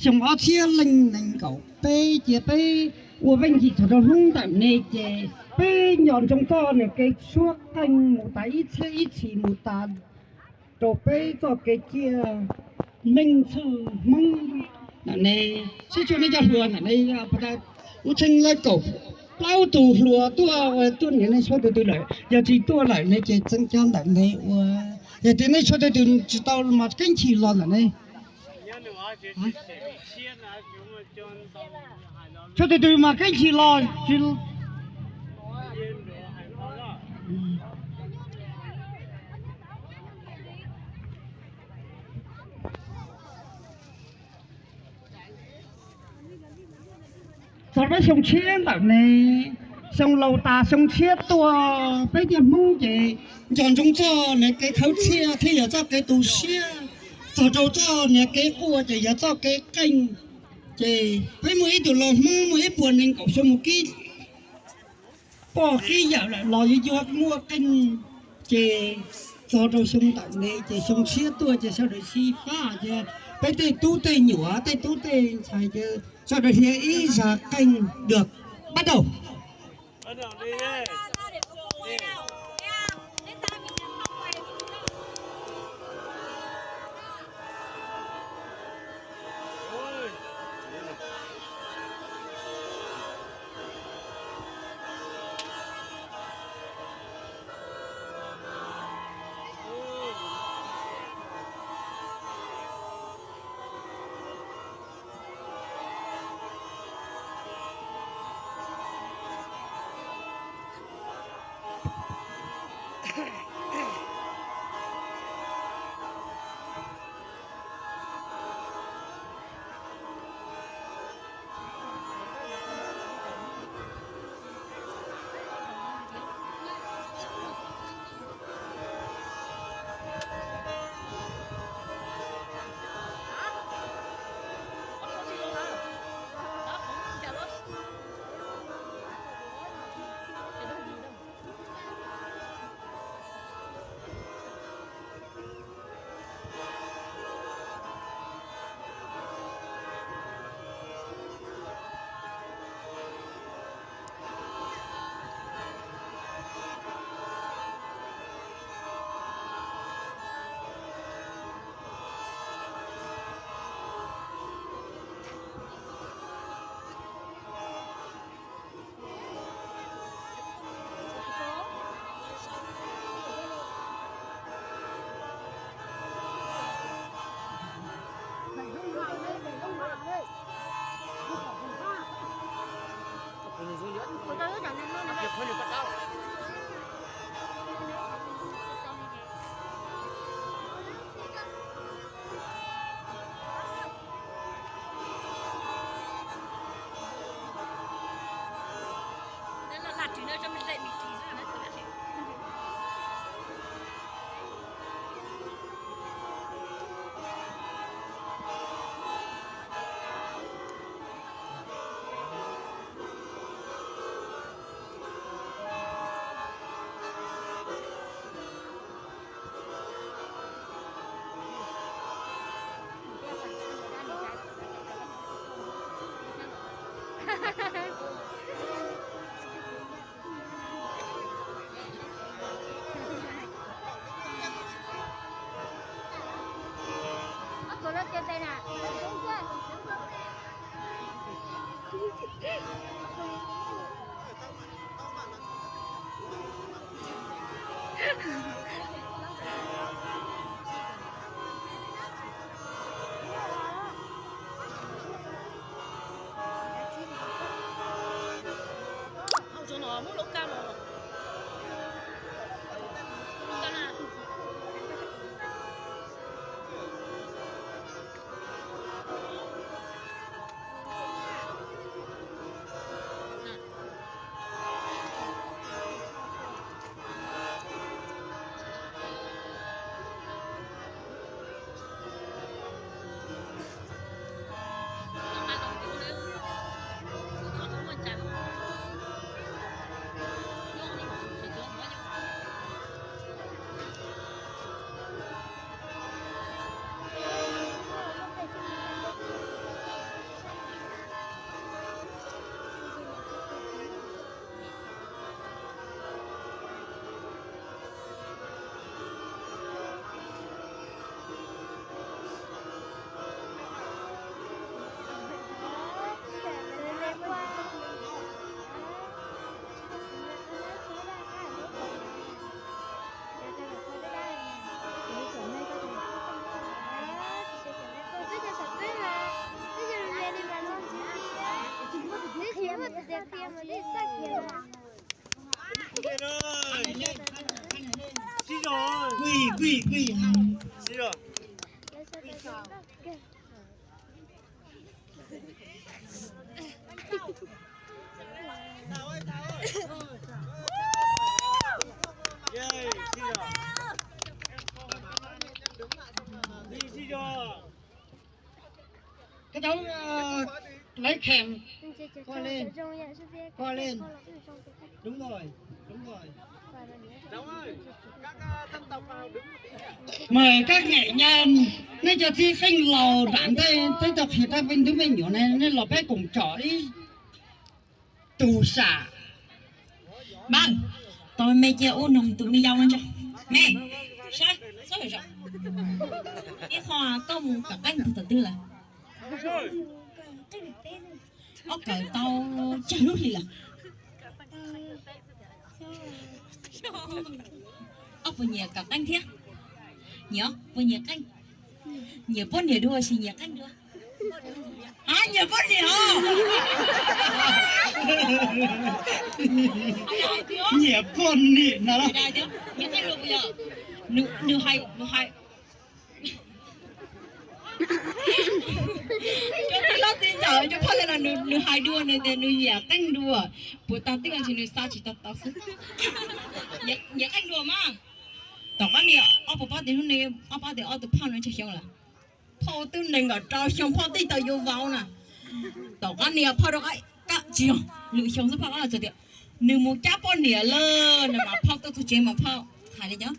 xyoo ob txhiab leej nees nkaum peb ces peb ua vaj yim txog rau hnub ntawm ne ces peb nco ntsoov txoj niam kev suab qeej mus tas ib txhiab ib txhis mus tas rau peb txoj kev ciaj neej txhua Hmoob ntawm ne. Sib tsuas nej cov hluas ntawm ne, ua txheej lawv kaum plaub tus hluas tuaj, tuaj niam nej tshuav tus twg lawm, yog tsis tuaj lawm ne ces txeeb cov ntawm ne ua, yog tias nej tshuav tus twg tsis tau mas keeb chim los ntawm ne. Tshuav tus twg mas keeb chim los tsis txog peb xyoo tshiab ntawm ne, xyoo laus tas xyoo tshiab tuaj peb cov Hmoob ces nco ntsoov txoj niam kev khawv txhiaj thiab yog txoj kev tu siab, txog rau txoj niam kev quaj ces yog txoj kev qeej. Ces peb muaj ib tug los Hmoob muaj ib puas nees nkaum xyoo mus kib poj kib yawm lawm los yuav yuav muaj qeej. Ces txog rau xyoo ntawm ne ces xyoo tshiab tuaj ces sawv daws xyiv fab ces peb tej tub tej nyuam tej tub tej ntxhais ces sawv daws hliv ib zag qeej dua pab daug. Các cháu, ờ, lấy kèm, quay lên, quay lên. Đúng rồi, đúng rồi. Mời các nghệ nhân, neb cov thíj kheej laus nram ntej, peb cov qhia rau peb tug me nyuam ne, neb los peb koom tsom ib tug sam. Npawg, tau me cia ub noog tus me yau no ntag. Me, saib, saib zom zaws. Ib qho koj mus kawm qeej tug tom twg lawm? Ob kawm tau tsawg lub hlis lawm? Ob puas nyiam kawm qeej thiab? Nyiam, puas nyiam qeej? Nyiam poj niam dua los sis nyiam qeej dua? A, nyiam poj niam os. Nyiam poj niam no. Nws hais, nws hais, cov txiv hlob txiv ntxawm, cov phauj los nws hais dua, nws tias nws nyiam qeej dua. Puas tau twb ntsis nws xav tsis tau tau xwb. Nyiam qeej dua mas. Tom qab niag ob puas paub tias hnub no, ob pab tias ob tug phauj no tsawg xyoo lawm? Phauj twb nees nkaum rau xyoo, phauj twb tau yuav vauv na. Tom qab niag phauj rov qab, tsis yog, lwm xyoo xwb phauj rov qab los txog tias nws mus cab poj niam lawm no mas phauj tuaj txog tsev mas phauj hais li cas?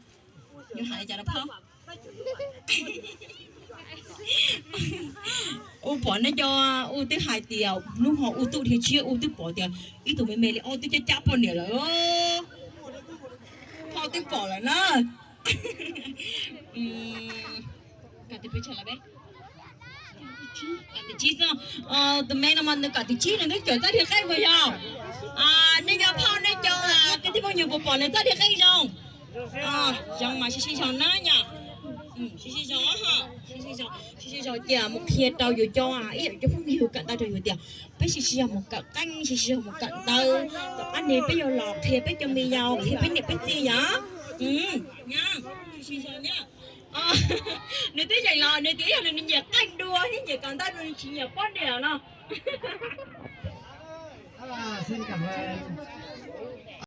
Nws hais li cas rau phauj? Ub pom neb cov, ub twb hais tias hnub ho ub tub dhia tshiab, ub twb pom tias ib tug me me li ob tub cab cab poj niam lawm. Phauj twb pom lawm na. Tus me no mas nws kawm tus tsib, nws twb kawm txoj dhia qeej puas yog? Nej cov phauj nej cov kwv tij phooj ywg puas pom nws txoj dhia qeej zoo? Zoo mas sib sib zog na yom. Sib sib zog, sib sib zog cia mus qhia rau yus cov, ib yam cov phooj ywg kawm ntawv rau yus tias peb sib sib zog mus kawm qeej, sib sib zog mus kawm ntawv, tom qab ne peb yuav los qhia peb cov me yau, qhia peb niam peb txiv yom. Nws twb yeem los nws tias yog nws nyiam qeej dua thiab nyiam kawm ntawv dua, nws tsis nyiam poj niam no.